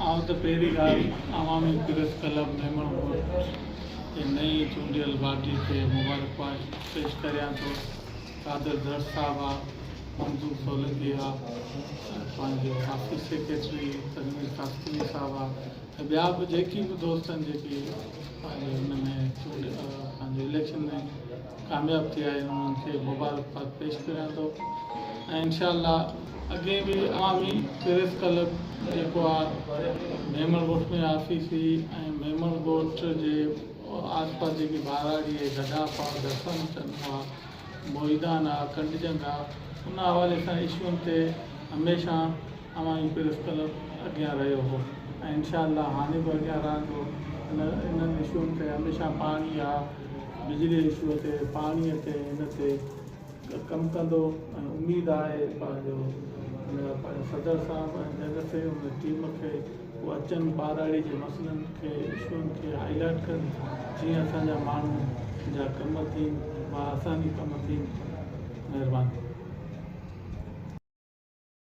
آئون ته پهرين ڳالهه عوامي پريس ڪلب ميمڻ ڳوٺ جي نئين چونڊيل باڊي کي مبارڪباد پيش ڪريان ٿو. قادر درس صاحب آ، منظور سولنگي آ، پنهنجو آفيس سيڪريٽري تنوير قاسمي صاحب آ ۽ ٻيا به جيڪي به دوست آهن جيڪي پنهنجو ان ۾ چونڊ پنهنجو اليڪشن ۾ ڪامياب ٿيا آهن انهن کي مبارڪباد پيش ڪريان ٿو ۽ انشاء الله اڳي به عوامي پريس ڪلب جيڪو آ ميمڻ ڳوٺ ۾ آفيس هئي ۽ ميمڻ ڳوٺ جي آس پاس جيڪي ٻهراڙي ۽ گڏاپ آ درسن چنو آ موئيدان آ ڪنڊجنگ آ ان حوالي سان اشون تي هميشه عوامي پريس ڪلب اڳيان رهيو هو ۽ انشاء الله هاڻي به اڳيان رهندو ان انهن اشون تي هميشه پاڻي آ بجلي اشو تي پاڻي تي ان تي ڪم ڪندو ۽ اميد آهي پنهنجو پنهنجو صدر صاحب ۽ جنرل سيڪريٽري ان ٽيم کي هو اچن ٻهراڙي جي مسئلن کي اشوئن کي هائي لائيٽ ڪن جيئن اسان جا ماڻهو جا ڪم ٿين با آساني ڪم ٿين مهرباني.